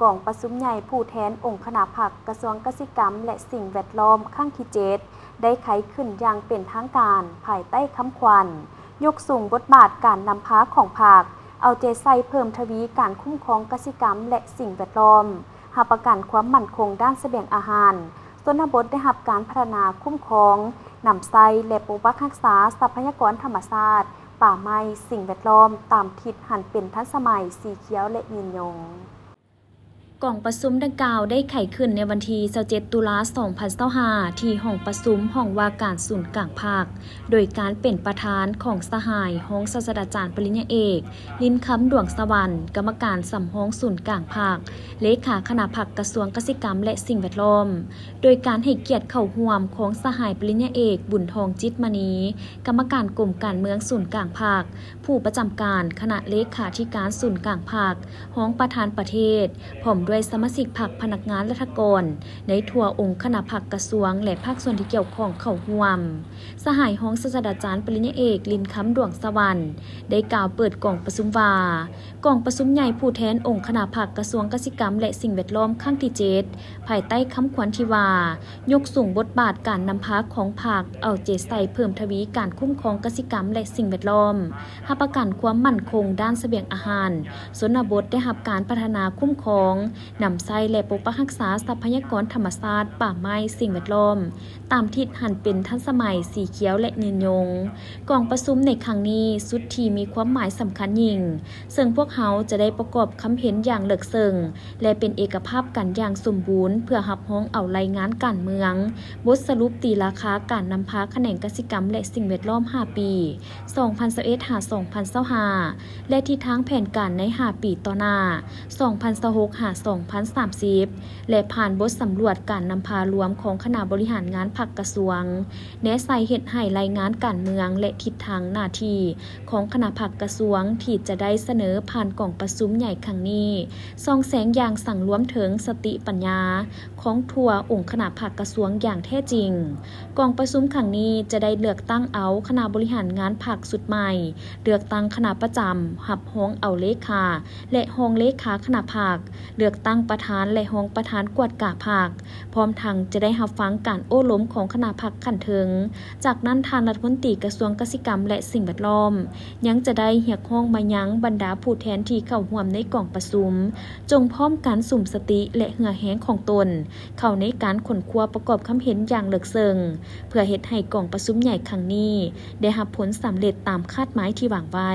ກອງປະຊຸມໃຫຍ່ຜູ້ແທນອົງຄະນະພັກ ກະຊວງກະສິກຳ ແລະ ສິ່ງແວດລ້ອມ ຄັ້ງທີເຈັດ ໄດ້ໄຂຂຶ້ນຢ່າງເປັນທາງການ ພາຍໃຕ້ຄຳຂວັນ ຍົກສູງບົດບາດການນຳພາຂອງພັກ, ເອົາໃຈໃສ່ເພີ່ມທະວີການຄຸ້ມຄອງກະສິກຳ ແລະ ສິ່ງແວດລ້ອມ, ຮັບປະກັນຄວາມໝັ້ນຄົງດ້ານສະບຽງອາຫານ, ຊົນນະບົດໄດ້ຮັບການພັດທະນາ, ຄຸ້ມຄອງ, ນຳໃຊ້ ແລະ ປົກປັກຮັກສາຊັບພະຍາກອນທຳມະຊາດ, ປ່າໄມ້, ສິ່ງແວດລ້ອມ ຕາມທິດຫັນເປັນທັນສະໄໝ, ສີຂຽວ ແລະ ຍືນຍົງ. ກອງປະຊຸມດັ່ງກ່າວໄດ້ໄຂຂຶ້ນໃນວັນທີຊາວເຈັດ ຕຸລາ ສອງພັນຊາວຫ້າ ທີ່ຫ້ອງປະຊຸມຫ້ອງວ່າການສູນກາງພັກ, ໂດຍການເປັນປະທານຂອງສະຫາຍຮອງສາດສະດາຈານປະລິນຍາເອກ ລິນຄຳ ດວງສະຫວັນ ກຳມະການສຳຮອງສູນກາງພັກ, ເລຂາຄະນະພັກກະຊວງກະສິກຳ ແລະ ສິ່ງແວດລ້ອມ, ໂດຍການໃຫ້ກຽດເຂົ້າຮ່ວມຂອງສະຫາຍປະລິນຍາເອກ ບຸນທອງ ຈິດມະນີ ກຳມະການກົມການເມືອງສູນກາງພັກ, ຜູ້ປະຈຳການຄະນະເລຂາທິການສູນກາງພັກ, ຮອງປະທານປະເທດ, ພ້ອມດ້ວຍສະມາຊິກພັກ, ພະນັກງານລັດຖະກອນໃນທົ່ວອົງຄະນະພັກ, ກະຊວງ ແລະ ພາກສ່ວນທີ່ກ່ຽວຂ້ອງເຂົ້າຮ່ວມ. ສະຫາຍຮອງສາດສະດາຈານປະລິນຍາເອກ ລິນຄຳ ດວງສະຫວັນ ໄດ້ກ່າວເປີດກອງປະຊຸມວ່າ, ກອງປະຊຸມໃຫຍ່ຜູ້ແທນອົງຄະນະພັກ ກະຊວງກະສິກຳ ແລະ ສິ່ງແວດລ້ອມ ຄັ້ງທີເຈັດ ພາຍໃຕ້ຄຳຂວັນທີ່ວ່າ ຍົກສູງບົດບາດການນຳພາຂອງພັກ, ເອົາໃຈໃສ່ເພີ່ມທະວີການຄຸ້ມຄອງກະສິກຳ ແລະ ສິ່ງແວດລ້ອມ, ຮັບປະກັນຄວາມໝັ້ນຄົງດ້ານສະບຽງອາຫານ, ຊົນນະບົດໄດ້ຮັບການພັດທະນາ, ຄຸ້ມຄອງ, ນຳໃຊ້ ແລະ ປົກປັກຮັກສາຊັບພະຍາກອນທຳມະຊາດ, ປ່າໄມ້, ສິ່ງແວດລ້ອມ ຕາມທິດຫັນເປັນທັນສະໄໝ, ສີຂຽວ ແລະ ຍືນຍົງ. ກອງປະຊຸມໃນຄັ້ງນີ້ ສຸດທີ່ມີຄວາມໝາຍສຳຄັນຍິ່ງ, ເຊິ່ງພວກເຮົາຈະໄດ້ປະກອບຄຳເຫັນຢ່າງເລິກເຊິ່ງ ແລະ ເປັນເອກະພາບກັນຢ່າງສົມບູນ ເພື່ອຮັບຮອງເອົາລາຍງານການເມືອງ, ບົດສະຫຼຸບຕີລາຄາການນຳພາຂະແໜງກະສິກຳ ແລະ ສິ່ງແວດລ້ອມ ຫ້າປີ ສອງພັນຊາວເອັດ ຫາ ສອງພັນຊາວຫ້າ ແລະ ທິດທາງແຜນການໃນ ຫ້າ ປີຕໍ່ໜ້າ ສອງພັນຊາວຫົກ ຫາ ສອງພັນສາມສິບ ແລະ ຜ່ານບົດສຳຫຼວດການນຳພາລວມຂອງຄະນະບໍລິຫານງານພັກກະຊວງ, ແນໃສ່ເຮັດໃຫ້ລາຍງານການເມືອງ ແລະ ທິດທາງໜ້າທີ່ຂອງຄະນະພັກກະຊວງທີ່ຈະໄດ້ສະເໜີຜ່ານກອງປະຊຸມໃຫຍ່ຄັ້ງນີ້ ສ່ອງແສງຢ່າງສັງລວມເຖິງສະຕິປັນຍາ ຂອງທົ່ວອົງຄະນະພັກກະຊວງຢ່າງແທ້ຈິງ. ກອງປະຊຸມຄັ້ງນີ້ຈະໄດ້ເລືອກຕັ້ງເອົາຄະນະບໍລິຫານງານພັກຊຸດໃໝ່, ເລືອກຕັ້ງຄະນະປະຈຳ, ຮັບຮອງເອົາເລຂາ ແລະ ຮອງເລຂາຄະນະພັກ, ເລືອກຕັ້ງປະທານ ແລະ ຮອງປະທານກວດກາພັກ, ພ້ອມທັງຈະໄດ້ຮັບຟັງການໂອ້ລົມຂອງຄະນະພັກຂັ້ນເທິງ. ຈາກນັ້ນ, ທ່ານລັດຖະມົນຕີກະຊວງກະສິກຳ ແລະ ສິ່ງແວດລ້ອມ ຍັງຈະໄດ້ຮຽກຮ້ອງມາຍັງບັນດາຜູ້ແທນທີ່ເຂົ້າຮ່ວມໃນກອງປະຊຸມ, ຈົ່ງພ້ອມກັນສຸມສະຕິ ແລະ ເຫື່ອແຮງຂອງຕົນ ເຂົ້າໃນການຄົ້ນຄວ້າປະກອບຄຳເຫັນຢ່າງເລິກເຊິ່ງ ເພື່ອເຮັດໃຫ້ກອງປະຊຸມໃຫຍ່ຄັ້ງນີ້ໄດ້ຮັບຜົນສຳເລັດຕາມຄາດໝາຍທີ່ວາງໄວ້.